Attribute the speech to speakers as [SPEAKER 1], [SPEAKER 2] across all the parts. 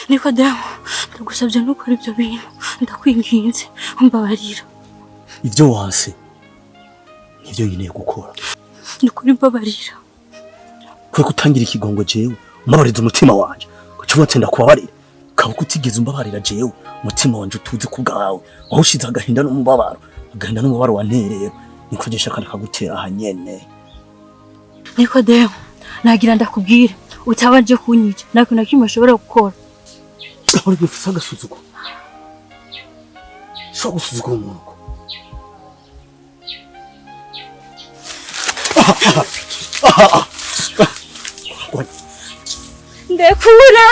[SPEAKER 1] Nikodemu, ndagusabye ntukore ibyo bintu, ndakwinginze, mbabarira.
[SPEAKER 2] Ibyo wanse nibyo nkeneye gukora.
[SPEAKER 1] Ni ukuri mbabarira.
[SPEAKER 2] Kwe kutangira ikigongo jewe umbabariza umutima wanje ugaca uvuga ati ndakubabarira, ukaba kutigeze umbabarira jewe umutima wanje utuze ku bwawe, aho ushize agahinda n'umubabaro, agahinda n'umubabaro wanterera niko je shaka ndakagutera aha nyene.
[SPEAKER 1] Nikodemu, nagira ndakubwire utabanje kunyica nta kintu na kimwe ushobora gukora.
[SPEAKER 2] Uri gufisa agasuzuguro, ushobora gusuzugura umuntu ko
[SPEAKER 1] Ndekura,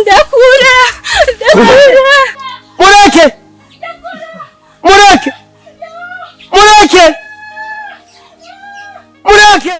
[SPEAKER 1] ndekura, ndekura.
[SPEAKER 3] Mureke! Mureke! Mureke! Mureke!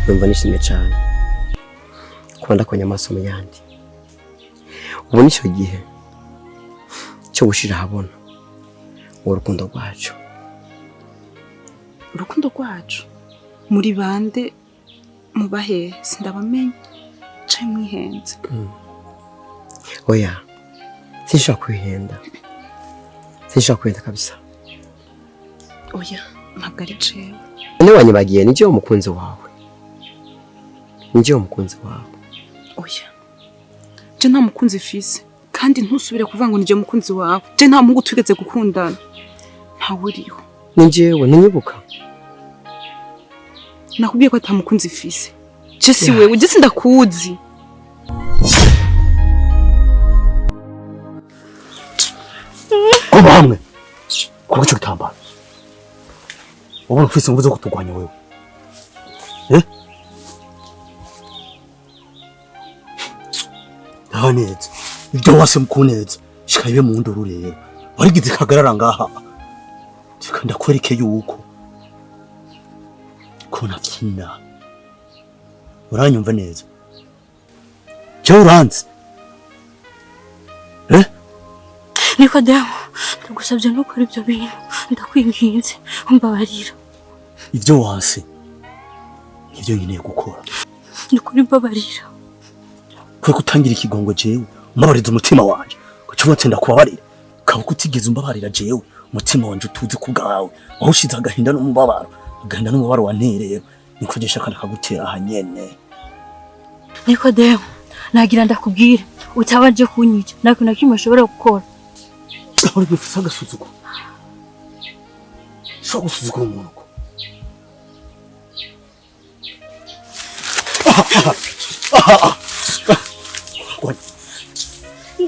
[SPEAKER 3] Numva nishimye cyane kuba ndakonya amaso mu yandi. Ubu nicyo gihe cyo gushira ahabona urukundo rwacu.
[SPEAKER 4] Urukundo rwacu muri bande mubahe sindabamenye cyo mwihenze.
[SPEAKER 3] Oya, sinshobora kwihenda, sinshobora kwihenda kabisa.
[SPEAKER 4] Oya, ntabwo ari jewe.
[SPEAKER 3] None wanyibagiye ni jewe umukunzi wawe, ni jewe umukunzi wawe.
[SPEAKER 4] Oya, je nta mukunzi mfise, kandi ntusubire kuvuga ngo ni jewe umukunzi wawe. Je nta muhungu twigeze gukundana, ntawe uriho.
[SPEAKER 3] Ni jewe, ntunyibuka?
[SPEAKER 4] Nakubwiye ko ata mukunzi mfise. Je si wewe, je sindakuzi.
[SPEAKER 2] Kuba hamwe kuba ico gitambaro ubona ufise inguvu zo kutugwanya wewe, eh? Nta neza ibyo wase mukuneza shika ibe mu nduru rero warigize kagarara ngaha, shika ndakwereke yuko ko navyina. Uranyumva neza? Jewe uranzi, eh?
[SPEAKER 1] Nikodemu, ndagusabye ntukore ibyo bintu, ndakwinginze, mbabarira.
[SPEAKER 2] Ibyo wanse nibyo nkeneye gukora.
[SPEAKER 1] Ni ukuri mbabarira.
[SPEAKER 2] Kwe kutangira ikigongo jewe umbabariza umutima wanje ugaca uvuga ati ndakubabarira, ukaba kutigeze umbabarira jewe umutima wanje utuze ku bwawe, aho ushize agahinda n'umubabaro, agahinda n'umubabaro wanterera niko je shaka ndakagutera aha nyene.
[SPEAKER 1] Nikodemu, nagira ndakubwire utabanje kunyica nta kintu na kimwe ushobora gukora.
[SPEAKER 2] Uri gufisa agasuzuguro, ushobora gusuzugura umuntu ko
[SPEAKER 1] Ndekura,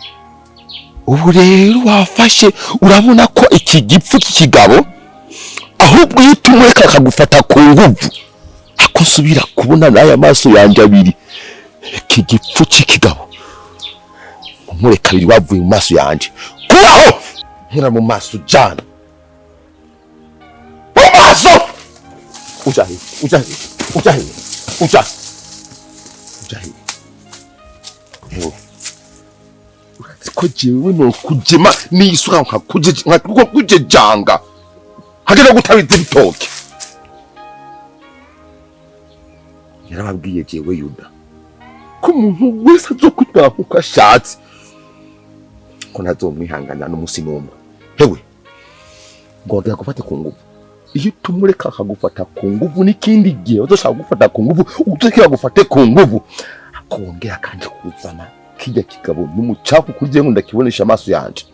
[SPEAKER 5] Ubu rero wafashe, urabona ko iki gipfu cy'ikigabo, ahubwo iyo utumureka akagufata ku nguvu, ako nsubira kubona n'aya maso yanjye abiri iki gipfu cy'ikigabo, umureka abiri wavuye mu maso yanjye. Kuraho, nkura mu maso, jana mu maso. Uja he? Uja he? Uja he? Uja, uja he? Ewe, urazi ko jewe nokujema n'isuka nkakujejanga hagera gutabiza ibitoke. Yarababwiye jewe Yuda ko umuntu wese azokwitwara nkuko ashatse, ko ntazomwihangana n'umunsi n'umwe. Hewe, ngo wagira gufate ku nguvu, iyo utumureka akagufata ku nguvu, n'ikindi gihe uzoshaka gufata ku nguvu, uzokira gufate ku nguvu, akongera kandi kuzana kijya kigabo n'umucafu kuri jewe, ngo ndakibonesha amaso yanje.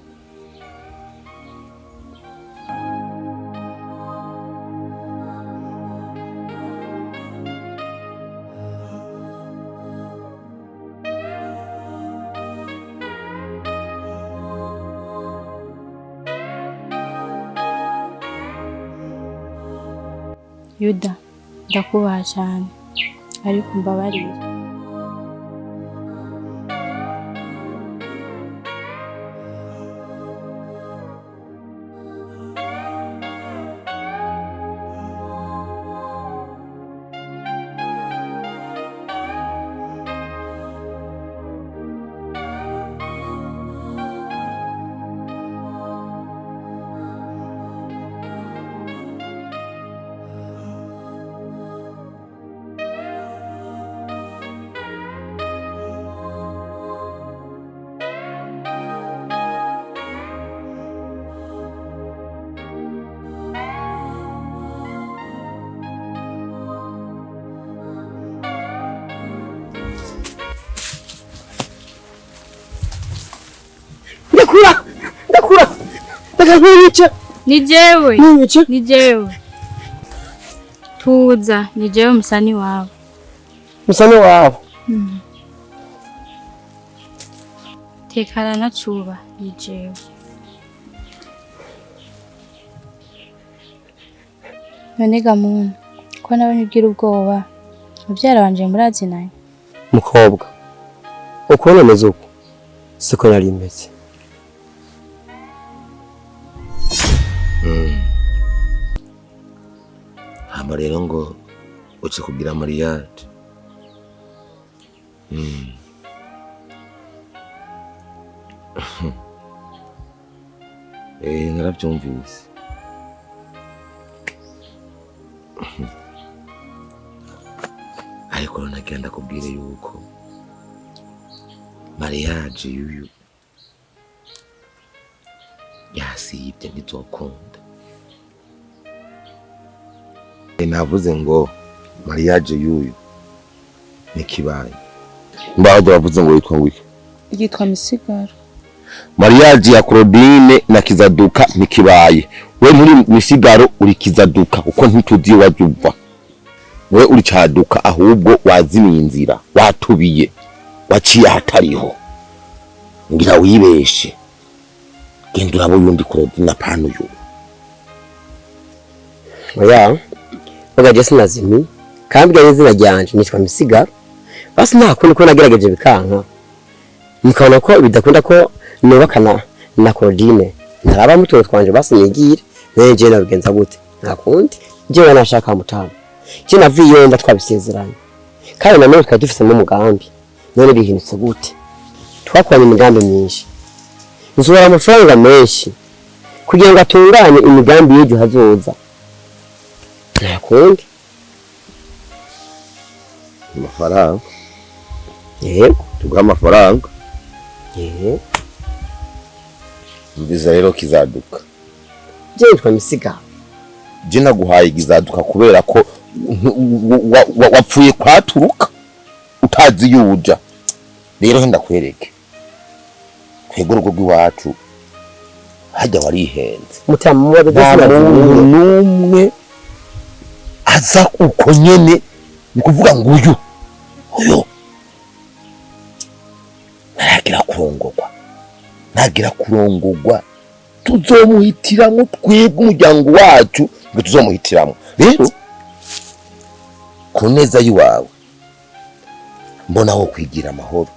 [SPEAKER 1] Yuda, ndakubaha cyane, ariko mbabarire.
[SPEAKER 3] Ndakura, ndakura, ndakakwica.
[SPEAKER 1] Ni jewe.
[SPEAKER 3] Nice.
[SPEAKER 1] Ni jewe. Tuza, ni jewe musani wawe.
[SPEAKER 3] Musani wawe?
[SPEAKER 1] Tekana na cuba, ni jewe. None ga muntu, ko nawe nibwira ubwoba, muvyara wanje murazinanye?
[SPEAKER 3] Mukobwa, uko meze uko siko nari meze.
[SPEAKER 5] Hama rero ngo uce kugira mariage. Narabyumvise. Ariko nagira ndakubwire yuko mariage yuyu yasibye ntizokunda. Navuze ngo mariage yuyu nikibaye. Mbaho bavuze ngo yitwa ngwiki?
[SPEAKER 4] Yitwa Misigaro.
[SPEAKER 5] Mariage ya Claudine na Kizaduka nikibaye. We nturi Misigaro, uri Kizaduka, uko ntituzi wajuva. We uri caduka, ahubwo wazimiye inzira, watubiye, waciye ahatariho. Ngira wibeshe. Genda urabo yundi Claudine, apana uyu.
[SPEAKER 3] Oya, oga je sinazimi, kandi bwa izina ryanje nitwa Misigaro. Basi nta kundi ko nagerageje bikanka, mukabona ko bidakunda ko nubakana na Claudine, ntaraba mutuntu twanje, basi nigire neje nabigenza gute? Nta kundi, jewe nashaka mutama, je navuye mba twabisezeranye, kandi nanone twari dufisemo umugambi, none bihindutse gute? Twakoranye imigambi myinshi, nzora amafaranga menshi kugira ngo atunganye imigambi y'ejo hazoza. Nta kundi.
[SPEAKER 5] Amafaranga?
[SPEAKER 3] Yego.
[SPEAKER 5] Tuguha amafaranga?
[SPEAKER 3] Yego.
[SPEAKER 5] Mviza rero Kizaduka.
[SPEAKER 3] Je nitwa Misigaro.
[SPEAKER 5] Je naguhaye Kizaduka kubera ko wapfuye kwaturuka utazi iyo uja. Rero ndakwereke, twebwe urugo rw'iwacu hajya warihenze.
[SPEAKER 3] Mutama, mubaze.
[SPEAKER 5] Nta muntu
[SPEAKER 3] sinazimiye.
[SPEAKER 5] n'umwe aza uko nyene, ni kuvuga ngo uyu naragira kurongorwa. Nagira kurongogwa tuzomuhitiramo twebwe umuryango wacu ngo tuzomuhitiramo. Rero ku neza y'iwawe mbona wo kwigira amahoro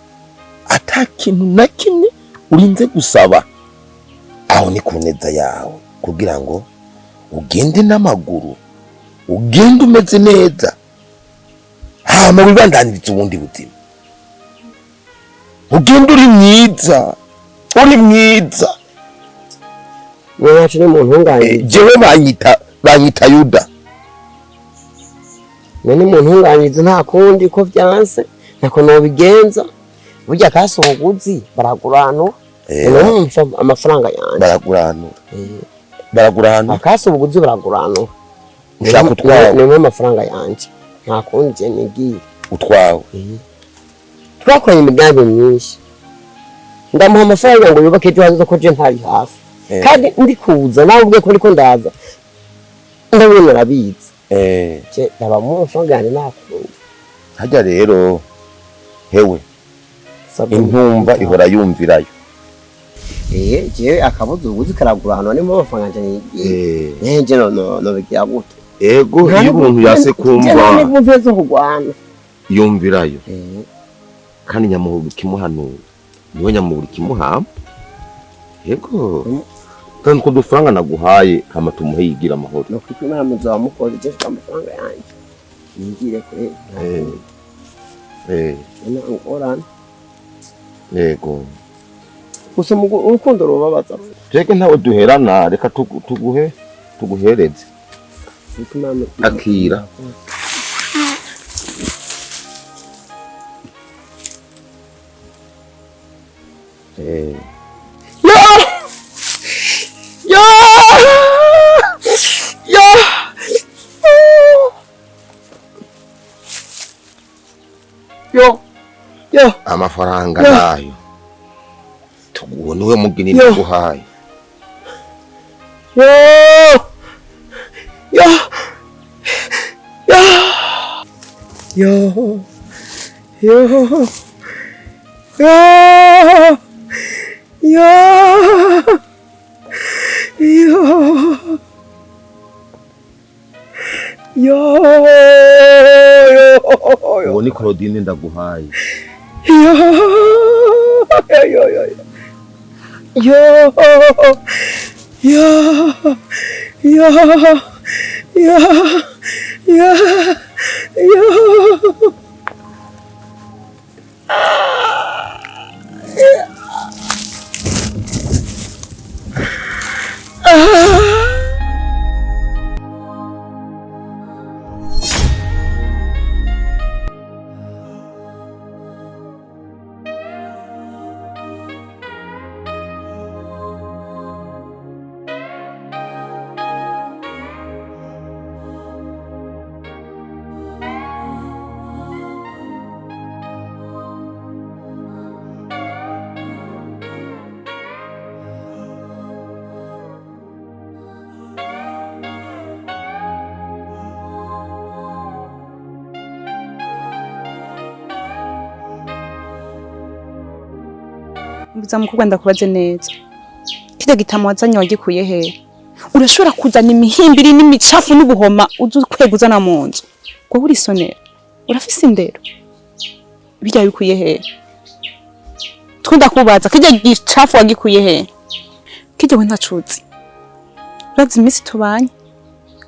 [SPEAKER 5] ata kintu na kimwe urinze gusaba, aho ni ku neza yawe kugira ngo ugende n'amaguru, ugende umeze neza, hama wibandanirize ubundi buzima, ugende uri mwiza, uri mwiza.
[SPEAKER 3] Mwe yacu ni mu ntunganyirize.
[SPEAKER 5] Jewe banyita Yuda.
[SPEAKER 3] Mwe ni mu ntunganyirize, nta kundi ko vyanse ntako nobigenza. Burya kasoguzi baraguranura. Numva amafaranga yanjye
[SPEAKER 5] baraguranura. Baraguranura.
[SPEAKER 3] Akasoguzi baraguranura.
[SPEAKER 5] Ushaka utwawe.
[SPEAKER 3] Ni amafaranga yanjye nta kundi je nigiye
[SPEAKER 5] utwawe.
[SPEAKER 3] Twakoranye imigambi myinshi, ndamuha amafaranga ngo yubake ejo hazaza ko je ntari hafi. Kandi ndi kuza nawe ubwe ko ndiko ndaza ndabona arabizi. Je ndabamuha amafaranga yanjye nta kundi.
[SPEAKER 5] Hajya rero hewe intumva ihora yumvirayo.
[SPEAKER 3] Jewe akabuze ubuzi karagurana ni mu amafaranga yanjye nigiye. Nje no bigira gute?
[SPEAKER 5] Ego iyo umuntu yase kumva
[SPEAKER 3] nta zo kugwana
[SPEAKER 5] yumvirayo. Kandi nyamuhuru kimuhanura niwe nyamuhuru kimuhamba. Yego kandi ko dufaranga naguhaye hama tumuhe yigira amahoro.
[SPEAKER 3] No kwimana muzo wamukoze je amafaranga yanjye nigire kure. Ngorana.
[SPEAKER 5] Yego
[SPEAKER 3] gusa urukundo rubabaza.
[SPEAKER 5] Twege ntawe duherana, reka tuguhe tuguhereze. Akira.
[SPEAKER 3] Yo! Yo! Yo! Yo!
[SPEAKER 5] Amafaranga nayo tuguhe niwe mugini naguhaye.
[SPEAKER 3] Yo! Yo! Yo! Yo! Yo! Yo! Yo! Yo! Yo!
[SPEAKER 5] Uwo ni Claudine ndaguhaye.
[SPEAKER 3] Yo! Yo! Yo! Yo! Yo! Yo! Yo! Yo! Yo!
[SPEAKER 4] Mbuza mukubwa ndakubaze neza. Kirya gitamo wazanye wagikuye he? Urashobora kuzana imihimbiri n'imicafu n'ubuhoma uzukwega uzana mu nzu. Ko urisonera. Urafise indero. Bijya bikuye he? Twunda kubaza kirya gicafu wagikuye he? Kirya we ntacuzi. Urazi iminsi tubanye.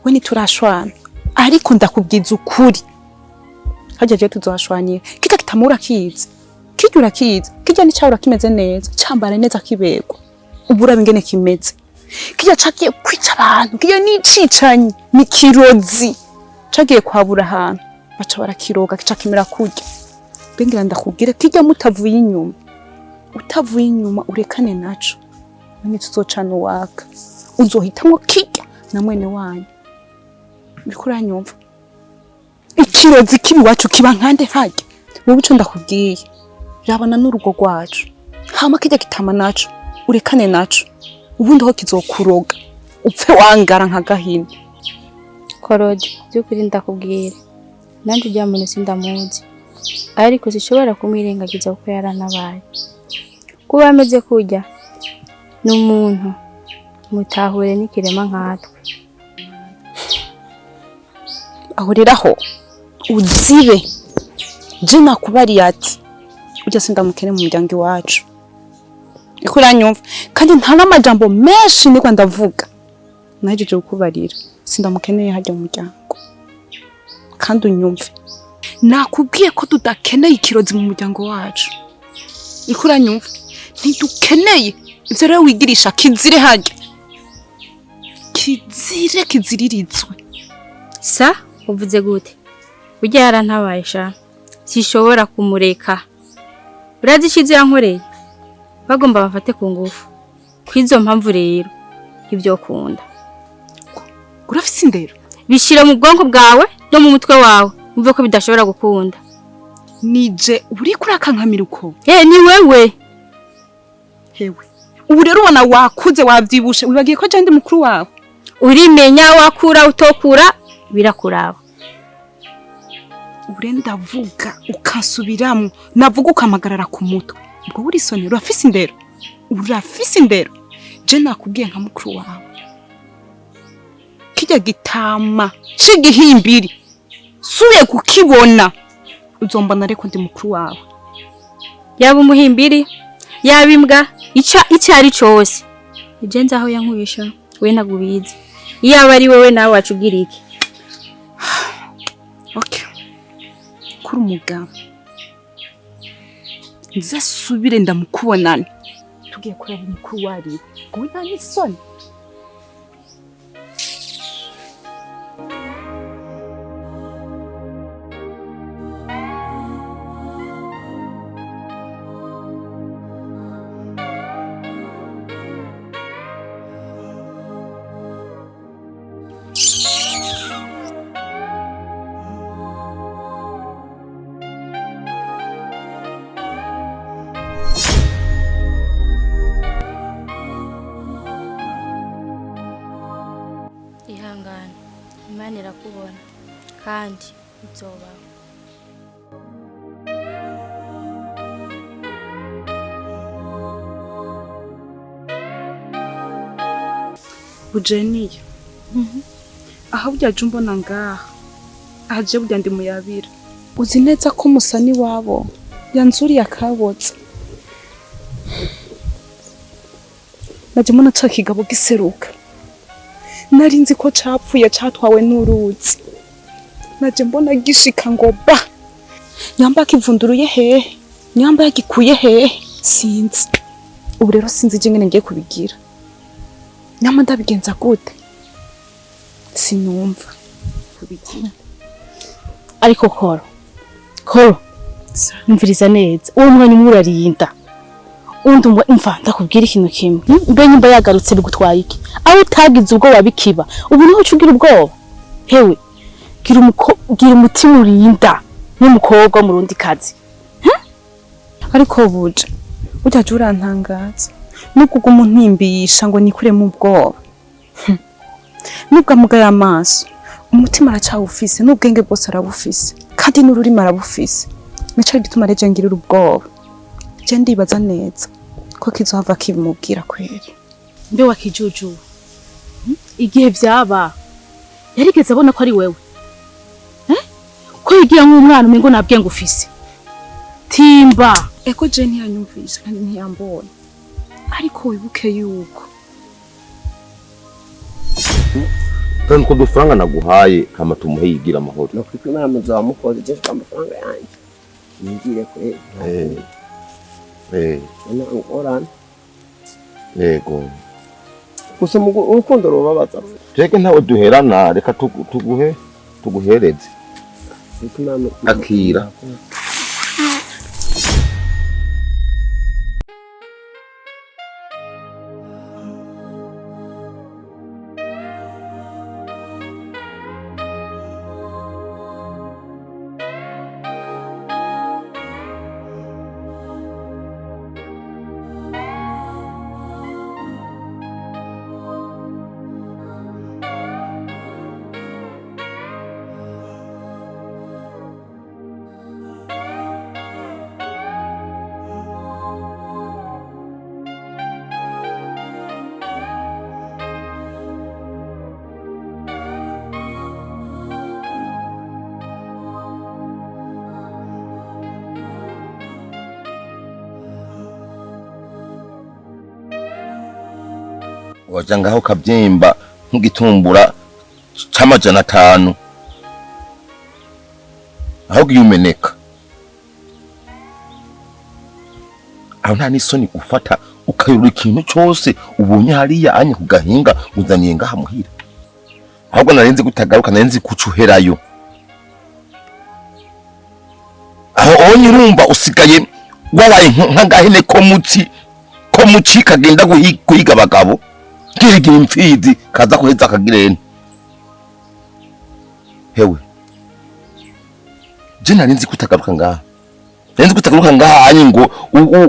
[SPEAKER 4] We niturashwana. Ariko ndakubwiza ukuri. Hajya je tuzohashwanira. Kirya gitamo urakizi. Kirya urakizi. Kirya ni cyahora kimeze neza, cyambara neza kibegwa. Ubura bingene kimeze. Kirya cagiye kwica abantu, kirya ni cicanye, ni kirozi. Cagiye kwabura ahantu, baca barakiroga kica kimera kurya. Bengira ndakubwire kirya mutavuye inyuma. Utavuye inyuma urekane naco. Mwe tuzocana waka. Uzohitamwo kirya na mwene wanyu. Uriko uranyumva? Ikirozi kibi wacu kiba nkande harya. Wowe ico ndakubwiye. Rabana n'urugo rwacu. Hama kijya kitama naco, urekane naco. Ubundi ho kizokuroga. Upfe wangara nka gahini.
[SPEAKER 1] Korodi, byukuri ndakubwira. Nanje ujya muntu sindamuzi. Ariko sishobora kumwirengagiza kuko yaranabaye. Kuba ameze kujya N'umuntu mutahure n'ikirema nkatwe.
[SPEAKER 4] Ahuriraho uzibe je nakubariye ati ujya sindamukene mu muryango iwacu. Iko uranyumva kandi nta n'amajambo menshi niko ndavuga. Nahejeje kukubarira sindamukeneye hajya mu muryango. Kandi unyumve. Nakubwiye ko tudakeneye ikirozi mu muryango wacu. Iko uranyumva ntidukeneye ivyo rero wigirisha kizire hajya. Kizire kiziririzwe.
[SPEAKER 1] Sa uvuze gute? Ujya yarantabaye sha. Sishobora kumureka. Urazi ishize yankoreye? Bagomba bafate ku ngufu. Kwizo mpamvu rero ibyo kunda.
[SPEAKER 4] Urafise indero?
[SPEAKER 1] Bishira mu bwonko bwawe no mu mutwe wawe. Umve ko bidashobora gukunda.
[SPEAKER 4] Nije uri kurakankamira uko?
[SPEAKER 1] Ni wewe.
[SPEAKER 4] Hewe. Ubu rero ubona wakuze wavyibushe wibagiye ko je ndi mukuru wawe.
[SPEAKER 1] Urimenya wakura utokura birakuraba.
[SPEAKER 4] Ure ndavuga ukasubiramo navuga ukamagarara ku mutwe. Ubwo urisonera urafise indero. Urafise indero. Je nakubwiye nka mukuru wawe. Kijya gitama cigihimbiri. Suye kukibona uzombona ariko ndi mukuru wawe.
[SPEAKER 1] Yaba umuhimbiri, yaba imbwa, icyari cyose. Ije nzaho yankubisha we nagubizi. Iyaba ari wewe nawe wacugira iki?
[SPEAKER 4] Okay. Kuri umugabo. Nzasubire ndamukubonana. Tugiye kuraba umukuru wari. Ngo nta nisoni.
[SPEAKER 1] Ihangane, Imana irakubona kandi izobaho.
[SPEAKER 4] Bujeniya. Aha burya je mbona ngaha. Aha je burya ndi muyabira. Uzi neza ko musani wabo yanzuriye akabotse. Naje mbona ca kigabo giseruka. Nari nzi ko capfuye catwawe n'uruzi. Naje mbona gishika ngo ba. Nyamba kivunduruye hehe? Nyamba yagikuye hehe? Sinzi. Ubu rero sinzi je ngene ngiye kubigira. Nyama ndabigenza gute? Sinumva kubigira.
[SPEAKER 6] Ariko koro. Koro. Numviriza neza. Uwo mwanya umurarinda. Undi umva ndakubwira ikintu kimwe. Mbe nyumba yagarutse bigutwaye iki? Aho utagize ubwo wabikiba. Ubu niho ucugira ubwoba. Hewe. Gira umutima urinda n'umukobwa mu rundi kazi.
[SPEAKER 4] Ariko buje. Ujya urantangaza. Nubwo ugumu ntimbisha ngo nikuremo ubwoba. Nubwo amugaye amaso, umutima aracawufise n'ubwenge bwose arabufise kandi n'ururimi arabufise. Nico gituma reje ngirira ubwoba. Je ndibaza neza ko kizohava kibimubwira kweri.
[SPEAKER 6] Mbe wakijuju. Igihe vyaba yarigeze abona ko ari wewe. Ko yigira nk'umwana umengo nabwenge ufise. Timba.
[SPEAKER 4] Eko je ntiyanyumvise kandi ntiyambona. Ariko wibuke yuko
[SPEAKER 5] kandi ko dufaranga naguhaye kama tumuhe yigira amahoro.
[SPEAKER 3] No kwipima muzo mukoze je amafaranga yanje. Ningire kure. Na ngorana.
[SPEAKER 5] Yego.
[SPEAKER 3] Gusa urukundo rubabaza.
[SPEAKER 5] Jeke ntawe duherana reka tuguhe tuguhereze. Akira. Waja ngaho kabyimba nk'igitumbura c'500 aho giyumeneka. Aho nta n'isoni gufata ukayura ikintu cyose ubonye hariya anye ku gahinga uzaniye ngaha muhira. Ahubwo narenze gutagaruka, narenze kucuherayo. Aho onye urumva usigaye wabaye nk'agahene ko mutsi ko muci kagenda guhiga abagabo, kihigira imfizi kaza kuheza akagirene. Hewe je narinzi kutagaruka ngaha, narinzi kutagaruka ngaha anye ngo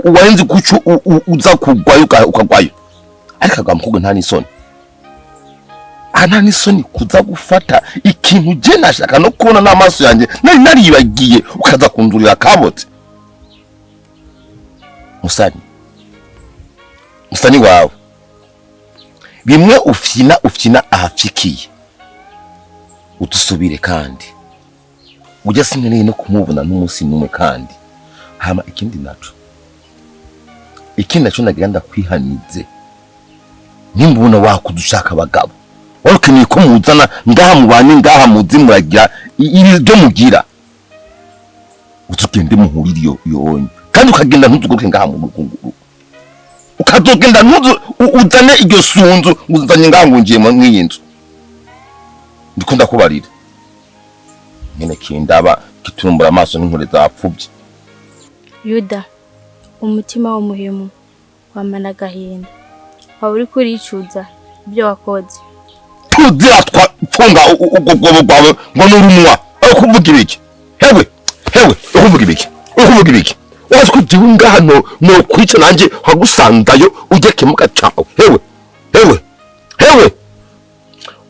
[SPEAKER 5] warinzi kucu uza kugwayo ukagwayo. Ariko agwa mukobwa nta n'isoni, nta n'isoni kuza gufata ikintu je nashaka no kubona n'amaso yanjye nari naribagiye, ukaza kundurira kabotse. Musani, musani wawe bimwe ufyina ufyina ahafikiye udusubire, kandi ujya sinkeneye no kumubona n'umunsi n'umwe. Kandi hama ikindi naco nagira ndakwihanize, nimbona wakudushaka abagabo warukeneye ko muzana ngaha mubanye ngaha muzi muragira ibyo mugira, utugende muhurire iyo yonye, kandi ukagenda ntuzuguruke ngaha mu rugo, ukazogenda ntuzu uzane iryo sunzu uzanye ngaha ngo ngiye mw'iyi nzu. Ndiko ndakubarira nyene kindaba kiturumbura amaso n'inkure zapfubye.
[SPEAKER 1] Yuda, umutima w'umuhemu wamana agahinda, waba uriko uricuza ibyo wakoze.
[SPEAKER 5] Tuzira twafunga ubwo bwobo bwawe ngo n'urunwa. Aho kuvuga ibiki? Hewe, hewe, ukuvuga ibiki? Ukuvuga ibiki? Wazi ko jewe ngaha no kwica nanje nkagusangayo ujye kemuka cawe. Hewe, hewe, hewe.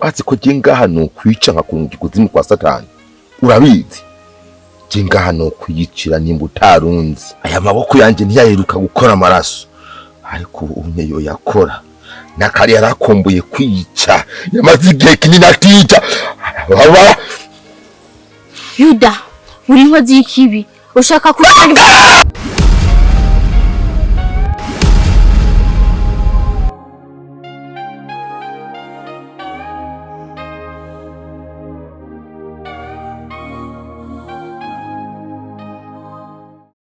[SPEAKER 5] Wazi ko jewe ngaha no kwica nkakunga ikuzimu kwa Satani. Urabizi? Jewe ngaha no kwiyicira nimba utarunzi. Aya maboko yanje ntiyaheruka gukora amaraso, ariko ubu unye yo yakora. Nakari yarakumbuye kwica, yamaze igihe kinini atica.
[SPEAKER 1] Yuda, uri inkozi y'ikibi, ushaka kurangiza.